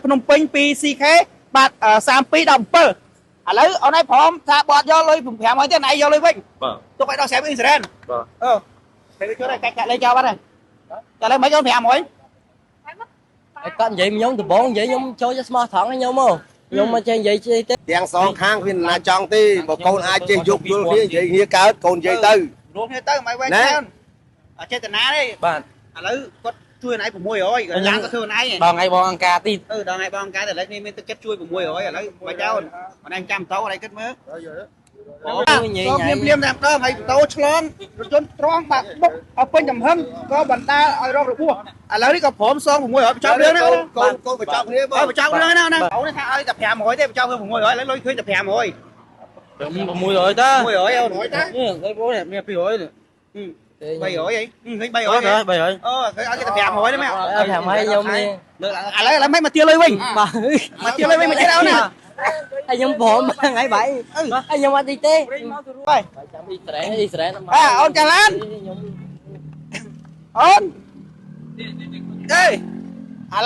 ភ្នំពេញ 2CK បាទ3217ឥឡូវអូនឯងព្រមថាបត់យកលុយ500ទេឯងយកលុយវិញ បាទ ទុកឲ្យដល់ស្រាប់អ៊ីស្រាអែល បាទ អឺពេលជួយកាច់កាក់លេខចោលបាត់ហើយតែឥឡូវមិនអូន500 ហើយគាត់និយាយខ្ញុំដំបងនិយាយខ្ញុំចូលចិត្តស្មោះត្រង់ឲ្យខ្ញុំមកខ្ញុំមកចេះនិយាយទេ ទាំងសងខាងគ្មានណាចង់ទេបើកូនអាចចេះយកយល់គ្នានិយាយគ្នាកើតកូននិយាយទៅ រួមគ្នាទៅមិនវែងច្រើនអត់ចេតនាទេ បាទ ឥឡូវគាត់ជួយឯង600ឡើងគាត់ធ្វើឯង ដល់ថ្ងៃបងអង្គការទី អឺដល់ថ្ងៃបងកាយតែឥឡូវនេះមានទឹកចិត្តជួយ600ឥឡូវបើចោលអនឯងចាំតោអនឯងគិតមើល អូញ៉ៃ ភ្លាមភ្លាមតែម្ដងហើយម៉ូតូឆ្លងរថយន្តត្រង់បាក់បុកឲ្យពេញចំហឹងក៏បណ្ដាលឲ្យរងរបួសឥឡូវនេះក៏ព្រមសង600បញ្ចប់រឿងណា កូនកូនកូនបញ្ចប់គ្នាបង ឲ្យបញ្ចប់រឿងណាណាអូនថាឲ្យតែ500ទេបញ្ចប់រឿង600ឥឡូវលុយឃើញតែ500 600តា 600អូន នេះគេបងមាន200នេះ 300អីឃើញ300 អត់ អ 300 អូឃើញឲ្យគេតែ500ទេមែន អត់500ខ្ញុំនេះ លើកឡើងឥឡូវឥឡូវមិនមកទាលុយវិញ បាទ មកទាលុយវិញមកទៀតអូនណា ហើយខ្ញុំព្រមថ្ងៃបាយហើយខ្ញុំអត់តិចទេ បាយ ចាំអ៊ីស្រាអែលអ៊ីស្រាអែល អាអូនកាឡាន ខ្ញុំ អូនអេឥ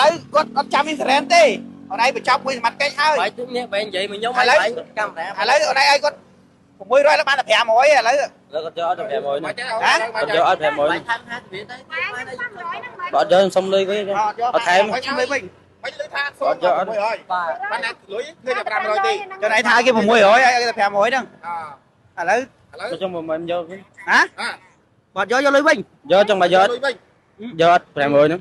ឡូវគាត់អត់ចាំអ៊ីនធឺណិតទេអូនឯងបញ្ចប់មួយសមត្ថកិច្ចហើយ បាយទឹកនេះបែរនិយាយមកខ្ញុំហើយបាយកាមេរ៉ា ឥឡូវអូនឯងឲ្យគាត់600แล้วបានតែ500ឥឡូវ លើគាត់យកអត់500នេះ ហ៎ គាត់យកអត់500 បាយ នេះ ថែម50រៀលទៅ បើអត់យកខ្ញុំសុំលុយវិញ អត់យក អត់ថែម ឲ្យលុយវិញ មិនលុយថា អត់យកអត់ 600 បាទ បានតែលុយឃើញតែ500ទេ ចំណែកថាឲ្យគេ600ឲ្យគេតែ500ហ្នឹង អ ឥឡូវ ឥឡូវ ចង់មិនយកវិញ ហ៎ អា បាត់យកយកលុយវិញ យកចង់បើយក លុយវិញ យកអត់500ហ្នឹង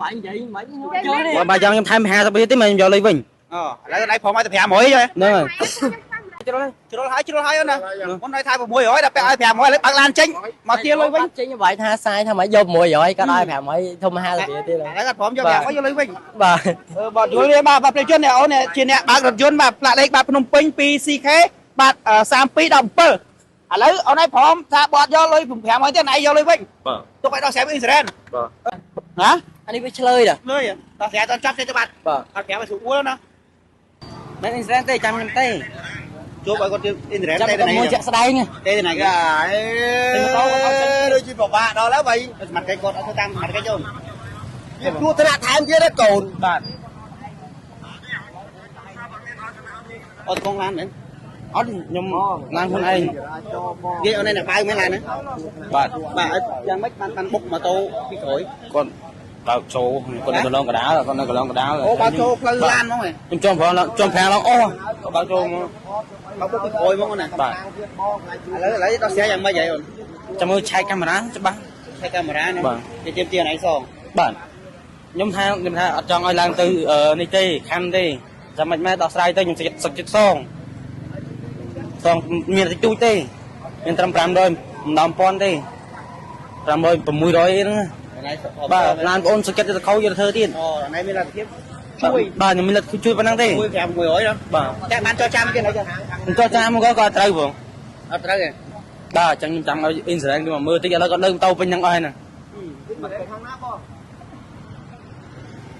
បាយនិយាយមិនខ្ញុំចូលទេ បើបើចង់ខ្ញុំថែម50រៀលទេមកខ្ញុំយកលុយវិញ អូឥឡូវឯងព្រមឲ្យតែ500ទេ ហ្នឹងហើយ ជ្រុលជ្រុលហើយជ្រុលហើយអូនណាអូនឲ្យថា600ដល់ពេលឲ្យ500ឥឡូវបើកឡានចេញមកទាលុយវិញ ចេញបាយថាសាយថាមិនយក600គាត់ឲ្យ500ធំ50រៀលទៀត ឥឡូវគាត់ព្រមយក500យកលុយវិញ បាទ អឺបាទយល់ទេបាទបាទប្រជាជននេះអូននេះជាអ្នកបើករថយន្តបាទផ្លាកលេខបាទភ្នំពេញ 2CK បាទ3217ឥឡូវអូនឯងព្រមថាបត់យកលុយ500ទេឯងយកលុយវិញ បាទ ទុកឲ្យដល់ស្រាប់អ៊ីស្រាអែល បាទ ហ៎ អានេះវាឆ្លើយតា លុយដល់ស្រាប់ដល់ចាប់ទេទៅបាត់ បាទ អត់ប្រាប់ឲ្យស្រួលណា មិនអ៊ីស្រាអែលទេចាំខ្ញុំទេ ជួបឲ្យគាត់អ៊ីនធឺណិត ចាំ ទេទៅ តែមួយ ណា ជាក់ស្ដែង ទេទៅណាគេ អេដូចជាពិបាកដល់ហើយបើ សមត្ថកិច្ចគាត់អត់ធ្វើតាមសមត្ថកិច្ចអូន វាគ្រោះថ្នាក់ថែមទៀតណាកូន បាទ អត់កងឡានមែន អត់ខ្ញុំឡើងខ្លួនឯង និយាយអូនឯងអ្នកបើកមែនឡានហ្នឹង បាទ បាទឲ្យយ៉ាងម៉េចបានបានបុកម៉ូតូពីក្រោយ គាត់បើកចូលគាត់នៅកន្លងកដាលគាត់នៅកន្លងកដាល អូបើកចូលផ្លូវឡានហ្មងហ៎ ខ្ញុំចំប្រងចំប្រាំងឡើងអូគាត់បើកចូលមក បើកបុកពីក្រោយហ្មងណា បាទ ឥឡូវឥឡូវដល់ស្រាយ៉ាងម៉េចហើយអូន ចាំមើលឆែកកាមេរ៉ាច្បាស់ ឆែកកាមេរ៉ាណា បាទ គេទៀមទាណៃសង បាទខ្ញុំថាខ្ញុំថាអត់ចង់ឲ្យឡើងទៅនេះទេខណ្ឌទេចាំមិនម៉ែដោះស្រាយទៅខ្ញុំសុកចិត្តសងសងមានតិចទូចទេមានត្រឹម500ម្ដង1000ទេ500 600អីហ្នឹង ណៃ បាទឡានបងអូនសុកចិត្តទៅខូចយកទៅធ្វើទៀត អូណៃមានលទ្ធភាពជួយ បាទខ្ញុំមានលទ្ធភាពជួយប៉ុណ្ណឹងទេ ជួយ5 600ណា បាទ តែបានចរចាគេណៃចា ខ្ញុំចោះចាំមកក៏ត្រូវបង អត់ត្រូវទេ បាទអញ្ចឹងខ្ញុំចង់ឲ្យអ៊ីនសរ៉ែនគេមកមើលតិចឥឡូវគាត់លើកម៉ូតូពេញហ្នឹងអស់ហើយណា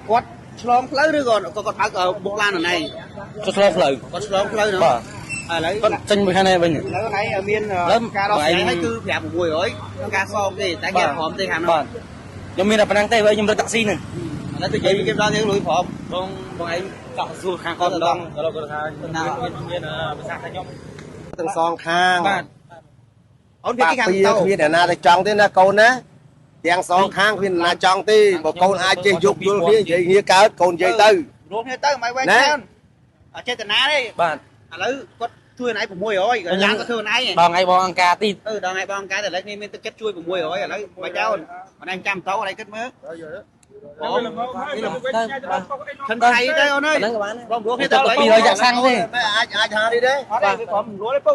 គាត់ឆ្លងផ្លូវឬក៏គាត់បើកបុកឡានណៃ ចុះឆ្លងផ្លូវ គាត់ឆ្លងផ្លូវណា បាទ ឥឡូវ គាត់ចេញមួយខាងនេះវិញ ឥឡូវណៃមានការដោះស្រាយហើយគឺ5 600ការសងទេតែគេព្រមទេខាងនោះ បាទខ្ញុំមានតែប៉ុណ្ណឹងទេបើខ្ញុំរត់តាក់ស៊ីហ្នឹង ឥឡូវទៅនិយាយគេដល់យើងលុយព្រម បងបងឯងកក់សួរខាងគាត់ម្ដងដល់គាត់ថាមានមានប្រសាសន៍ថាខ្ញុំ ទាំងសងខាង បាទ អូនគេ បាក់ ខាងតោ ពីគ្មានអ្នកណាទៅចង់ទេណាកូនណាទាំងសងខាងគ្មានអ្នកណាចង់ទេបើកូនអាចចេះយកយល់គ្នានិយាយគ្នាកើតកូននិយាយទៅ រួមគ្នាទៅមិនវែងច្រើនអត់ចេតនាទេ បាទ ឥឡូវគាត់ជួយណៃ600ឡើងគាត់ធ្វើណៃ បងឯងបងអង្គការទី អឺដល់ថ្ងៃបងកាយតែឥឡូវនេះមានទឹកចិត្តជួយ600ឥឡូវបើចោលអនឯងចាំតោអនឯងគិតមើល ទៅបាទ ខិនថៃទៅអូនអើយ ហ្នឹងក៏បានដែរ បងរួគ្នា ទៅ ទៅ 200ចាក់សាំងទេ ម៉ែអាចអាចហានេះទេ អត់ទេព្រមរួលទេពូ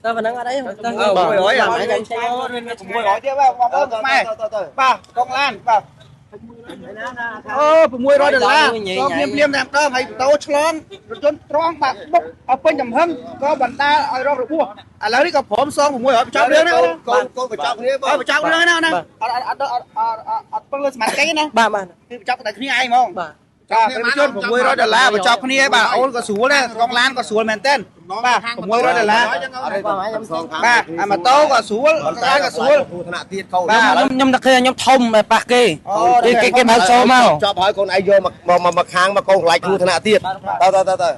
ទៅប៉ុណ្ណឹងអត់អីទៅ 600អានេះ600ទៀតបាទបងប្អូនខ្មែរបាទកងឡានបាទអូ600ដុល្លារក៏ភ្លាមភ្លាមតែម្ដងហើយម៉ូតូឆ្លងរថយន្តត្រង់បាក់បុកឲ្យពេញចំហឹងក៏បណ្ដាលឲ្យរងរបួសឥឡូវនេះក៏ព្រមសង600បញ្ចប់រឿងណា កូនកូនបញ្ចប់គ្នាបង បញ្ចប់រឿងណាណាអត់អត់អត់អត់អត់ពឹងលើសមត្ថកិច្ចណា បាទបាទ គឺបញ្ចប់តែគ្នាឯងហ្មង បាទ បាទប្រិយជន600ដុល្លារបញ្ចប់គ្នាបាទអូនក៏ស្រួលដែរកងឡានក៏ស្រួលមែនតើបាទ600ដុល្លារ អត់ទេទាំងសងខាង បាទអាម៉ូតូក៏ស្រួលឡានក៏ស្រួល គ្រោះថ្នាក់ទៀតកូន បាទ ខ្ញុំតែឃើញខ្ញុំធំតែប៉ះគេគេគេគេបើកសូមក ចប់ហើយកូនឯងយកមកមកមកខាងមកកូនខ្លាចគ្រោះថ្នាក់ទៀតទៅទៅទៅទៅ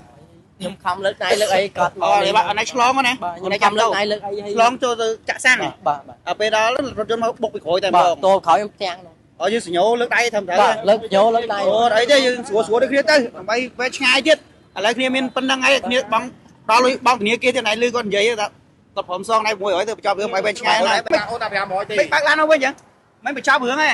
ខ្ញុំខំលើកដៃលើកអីគាត់ អូនេះបាទអនឯងឆ្លងណា បាទ អូ ខ្ញុំ នឯងចាំទៅ ខំលើកដៃលើកអីហើយ ឆ្លងចូលទៅចាក់សាំង បាទបាទ ដល់ពេលដល់រថយន្តមកបុកពីក្រោយតែម្ បាទ ដង តោក្រោយខ្ញុំទាំងនោះ អូយើងសញ្ញោលើកដៃធ្វើត្រូវ បាទលើកយោលើកដៃ អូអីទេយើងស្រួលស្រួលដូចគ្នាទៅដើម្បីវែឆ្ងាយទៀតឥឡូវគ្នាមានប៉ុណ្្នឹងហើយគ្នាបងដល់លុយបងធនាគារទៀតណៃលឺគាត់និយាយថាគាត់ព្រមសងណៃ600ទៅបញ្ចប់រឿងឲ្យវែឆ្ងាយណា អូនតែ500ទេ មិនបើកឡានមកវិញចឹងមិនបញ្ចប់រឿងហ៎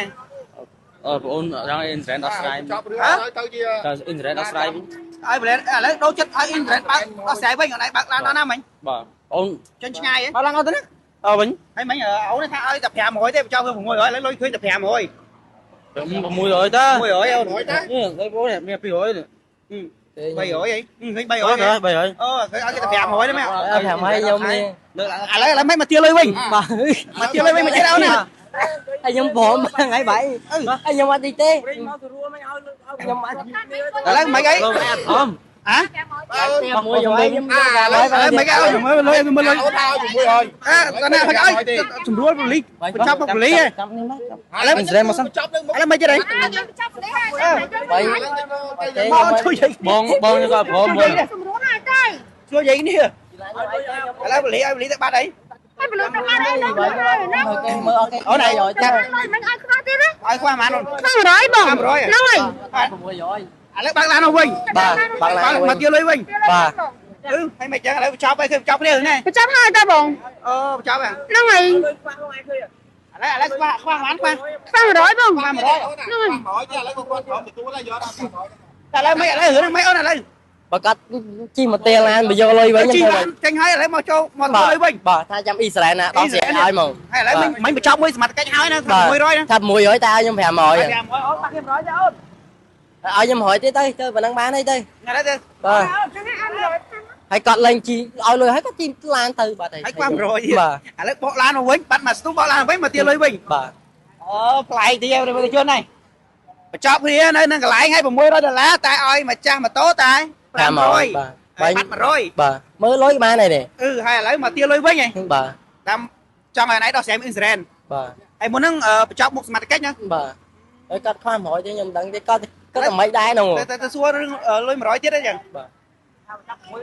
អឺបងអូនចង់អ៊ីនធឺណិតដោះស្រាយ ចប់រឿងហើយទៅជា តើអ៊ីនធឺណិតដោះស្រាយវិញ ឲ្យប្រឡែឥឡូវដូរចិត្តឲ្យអ៊ីនធឺណិតបើកដោះស្រាយវិញអត់ឲ្យបើកឡានដល់ណាមិញ បាទអូន ចេញឆ្ងាយហ៎ បើឡើងអត់ទៅណាអើវិញ ហើយមិញអូនថាឲ្យតែ500ទេបញ្ចប់រឿង600ឥឡូវលុយឃើញតែ500 600តា 600អូន 100តា នេះបងប្អូនមាន200នេះ 300អីឃើញ300 អត់300 អូឃើញឲ្យគេតែ500ទេមែន អត់500ខ្ញុំនេះ លើកឡើង ឥឡូវឥឡូវមិនមកទាលុយវិញ បាទ មកទាលុយវិញមកទៀតអូនណា ហើយខ្ញុំព្រមថ្ងៃបាយហើយខ្ញុំអត់ទីទេខ្ញុំអត់ ឥឡូវមិនអី លោកអត់អម ហ៎ មួយខ្ញុំខ្ញុំ ឥឡូវមិនអីអូនមើលលុយមើលលុយ អូនថាឲ្យ600 អើតើណាមិនអីស្រួលប៉ូលីសបញ្ចប់មកប៉ូលីសហ៎ ចាំខ្ញុំណាចាំ ឥឡូវ អ៊ីនធឺណិតមកសិន ចប់នឹងមុខ ឥឡូវមិនទៀតអី ចាប់ប៉ូលីសហើយ ទេ មកជួយយាយ បងបងក៏ព្រមបង សម្រួលហើយទៅ ជួយយាយនេះឥឡូវប៉ូលីសឲ្យប៉ូលីសទៅបាត់អី ហើយពលទៅបាត់ហើយដល់ហើយណា គេមើលអត់គេ អូនឯង ចា ចា លុយមិនឲ្យខ្វះទៀតណា ឲ្យខ្វះប៉ុន្មានអូន ខ្វះ100បង 500 ហ្នឹងហើយ ឥឡូវបើកឡានមកវិញ បាទបាក់ឡើង បើមកទាលុយវិញ បាទ អឺហើយមិនចឹងឥឡូវបញ្ចប់ហើយគឺបញ្ចប់គ្នាហ្នឹង បញ្ចប់ហើយតើបង អូបញ្ចប់ហើយ ហ្នឹងហើយ ឥឡូវឥឡូវខ្វះខ្វះប៉ុន្មានខ្វះ ខ្វះ100បង ខ្វះ100 ហ្នឹងហើយ 500ទេឥឡូវគាត់ព្រមទទួលហើយយកដល់500 តែឥឡូវមិនឥឡូវរឿងមិនអូនឥឡូវ បើគាត់ជិះមកទេឡានបើយកលុយវិញ ជីឡានចេញហើយឥឡូវមកចូលមកលុយវិញ បាទថាចាំអ៊ីស្រាអែលណាដោះស្រាយឲ្យហ្មង ហើយឥឡូវមិនបញ្ចប់មួយសមត្ថកិច្ចហើយណា600ណា ថា600តែឲ្យខ្ញុំ500 500អូបាក់500ទេអូន ឲ្យខ្ញុំ100ទៀតទៅទៅប៉ុណ្ណឹងបានហើយទៅ ឥឡូវទៅ បាទ ហ្នឹងហើយអត់100 ហើយគាត់លែងជីឲ្យលុយហើយគាត់ជីឡានទៅបាត់ហើយ ហើយខ្វះ100ទៀត បាទ ឥឡូវបកឡានមកវិញបាត់មកស្ទុះបកឡានមកវិញមកទាលុយវិញ បាទ អូប្លែកទីហើយប្រជាជនហើយបញ្ចប់គ្នានៅនឹងកន្លែងហើយ600ដុល្លារតែឲ្យម្ចាស់ម៉ូតូតែ500 បាទ បាត់100 បាទមើលលុយបានហើយទេ អឺហើយឥឡូវមកទាលុយវិញហ៎ បាទ តាមចង់ឲ្យណៃដោះស្រាយអ៊ីនស៊ូរ៉ែន បាទ ហើយមុនហ្នឹងបញ្ចប់មុខសមត្ថកិច្ចណា បាទហើយគាត់ខ្វះ100ទេខ្ញុំមិនដឹងទេគាត់គាត់តែមិនដែរនោះ តែទៅសួររឿងលុយ100ទៀតអីចឹង បាទ ចាប់600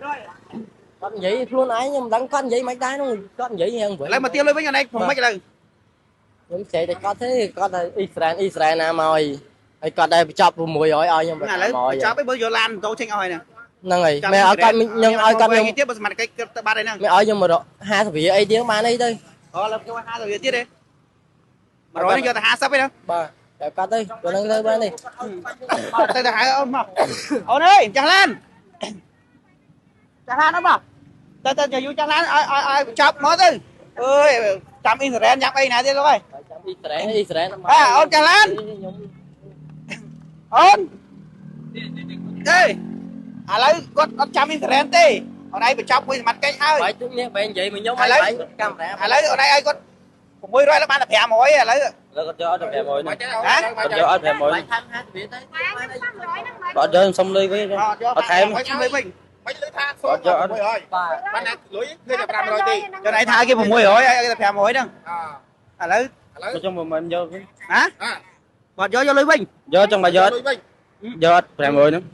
គាត់និយាយខ្លួនឯងខ្ញុំមិនដឹងគាត់និយាយមិនដែរនោះគាត់និយាយរៀងវិញ ឥឡូវមកទាលុយវិញអនឯងព្រមមិនឥឡូវ ខ្ញុំស្រែកតែគាត់ទេគាត់ថាអ៊ីស្រាអែលអ៊ីស្រាអែលណាមកអីហើយគាត់ដែរបញ្ចប់600ឲ្យខ្ញុំ ឥឡូវបញ្ចប់ឯងបើយកឡានម៉ូតូចេញអស់ហើយណា ហ្នឹងហើយមែនឲ្យគាត់ខ្ញុំឲ្យគាត់ខ្ញុំ ទៀតបើសមត្ថកិច្ចគិតទៅបាត់ហើយហ្នឹង មិនឲ្យខ្ញុំ150រៀលអីទៀតបានអីទៅ អូឥឡូវចូល50រៀលទៀតទេ100នេះយកតែ50ឯណា បាទតែគាត់ទៅប៉ុណ្្នឹងទៅបានទេ ទៅទៅហៅអូនមកអូនអើយចាស់ឡានចាស់ឡានអូនមកទៅទៅយូរចាស់ឡានឲ្យឲ្យឲ្យបញ្ចប់មកទៅអើយចាំអ៊ីនធឺណិតញ៉ាំអីណាទៀតលោកអើយ ចាំអ៊ីស្រាអែលអ៊ីស្រាអែល អើអូនចាស់ឡាន ខ្ញុំ អូនអេឥឡូវគាត់អត់ចាំអ៊ីនធឺណិតទេអូនឯងបញ្ចប់មួយសមត្ថកិច្ចហើយ បាយទុកនេះបែរនិយាយមកខ្ញុំឲ្យបាយកាមេរ៉ា ឥឡូវអូនឯងឲ្យគាត់600แล้วបានតែ500ឥឡូវ លើគាត់យកអត់500 បា នេះ ច់ទេអូនបា គាត់ ច់ យកអត់500 បាយថែម50រៀលទៅ 500ហ្នឹង បើអត់យកខ្ញុំសុំលុយវិញ អត់យក អត់ថែម សុំលុយវិញ មិនលឺថាសូម600 បាទ បានតែលុយឃើញតែ500ទេ ចំណែកថាគេ600ឲ្យគេតែ500ហ្នឹង អ ឥឡូវ ឥឡូវ ខ្ញុំមិនយកវិញ ហ៎ អា បើយកយកលុយវិញ យកចង់បើយក លុយវិញ យកអត់500ហ្នឹង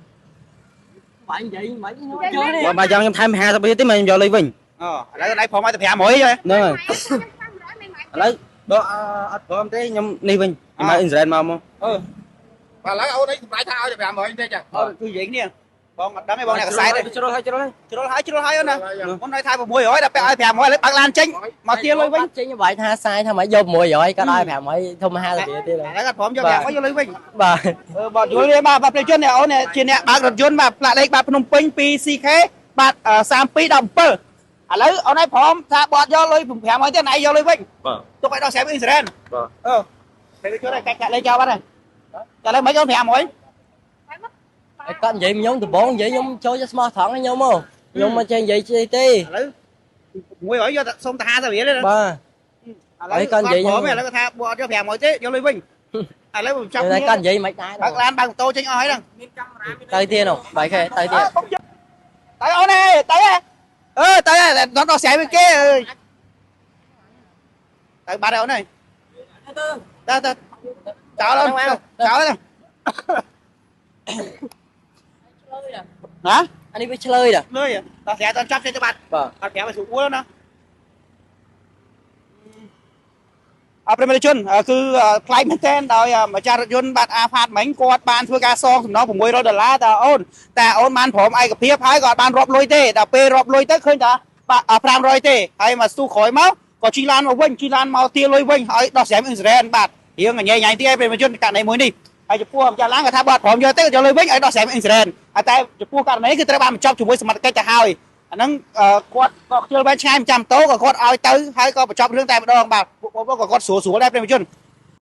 បាយនិយាយមិនខ្ញុំជឿទេ បើបើចង់ខ្ញុំថែម50រៀលទេមកខ្ញុំយកលុយវិញ អូឥឡូវណៃព្រមឲ្យតែ500ហ៎ ហ្នឹងហើយ 500មិន ឥឡូវបើអត់ព្រមទេខ្ញុំនេះវិញខ្ញុំឲ្យអ៊ីនធឺណិតមកមក អឺ បាទឥឡូវអូនឯងសម្រាប់ថាឲ្យតែ500ទេចា អត់ជួយនិយាយគ្នាបងអត់ដឹងទេបងអ្នកកសែតទេ ជ្រុលហើយជ្រុលហើយ ជ្រុលហើយជ្រុលហើយអូនណាមុនឲ្យថា600ដល់ពេលឲ្យ500ឥឡូវបើកឡានចេញមកទាលុយវិញ ចេញបាយថាសាយថាមិនយក600គាត់ឲ្យ500ធំ50រៀលទៀត ឥឡូវគាត់ព្រមយក500យកលុយវិញ បាទ អឺបាទយល់ទេបាទបាទប្រជាជនអ្នកអូនជាអ្នកបើករថយន្តបាទផ្លាកលេខបាទភ្នំពេញ 2CK បាទ3217ឥឡូវអូនឯងព្រមថាបត់យកលុយ500ទេណៃយកលុយវិញ បាទ ទុកឲ្យដល់ស្រាប់អ៊ីនស៊ូរ៉ែន បាទ អឺប្រជាជនឲ្យកាច់កាក់លេខចោលបាត់ហើយតែឥឡូវមិនអូន500 ហើយគាត់និយាយខ្ញុំដំបងនិយាយខ្ញុំចូលស្មោះត្រង់ឲ្យខ្ញុំមកខ្ញុំមកចេះនិយាយទេទេ ឥឡូវ600យកតែសុំតែ50រៀលទេណា បាទ ឥឡូវគាត់និយាយព្រមឥឡូវគាត់ថាបើអត់យក500ទេយកលុយវិញ ឥឡូវបញ្ចប់ តែគាត់និយាយមិនដែរ បើកឡានបើកម៉ូតូចេញអស់ហើយហ្នឹង ទៅទៀតនោះបាយខេទៅទៀត ទៅអូនអើយទៅអើទៅដល់ដល់ស្រាយវិញគេអើយទៅបាត់ហើយអូនអើយទៅទៅចោលអូនចោលណាណា អានេះវាឆ្លើយដែរ លុយដល់ស្រាយដល់ចាប់ចេញទៅបាត់ បាទ អត់ប្រាប់ឲ្យស្រួលណាអប្រិមត្តជនគឺប្លែកមែនទែនដោយម្ចាស់រថយន្តបាទអាផាតមិញគាត់បានធ្វើការសងសំណង600ដុល្លារតើអូនតែអូនបានព្រមឯកភាពហើយក៏អត់បានរាប់លុយទេដល់ពេលរាប់លុយទៅឃើញថាបាទ500ទេហើយមកស្ទុះក្រោយមកក៏ជិះឡានមកវិញជិះឡានមកទាលុយវិញហើយដោះស្រាយអ៊ីនស៊ូរ៉ែនបាទរៀងញ៉ៃញ៉ៃទីឲ្យប្រិមត្តជនករណីមួយនេះហើយចំពោះម្ចាស់ឡានក៏ថាបើអត់ព្រមយកទេក៏យកលុយវិញឲ្យដោះស្រាយអ៊ីនស៊ូរ៉ែនហើយតែចំពោះករណីគឺត្រូវបានបញ្ចប់ជាមួយសមត្ថកិច្ចទៅហើយអាហ្នឹងគាត់ក៏ខ្ជិលវែងឆ្ងាយម្ចាស់ម៉ូតូក៏គាត់ឲ្យទៅហើយក៏បញ្ចប់រឿងតែម្ដងបាទពួកបងក៏គាត់ស្រួលស្រួលដែរប្រិមជន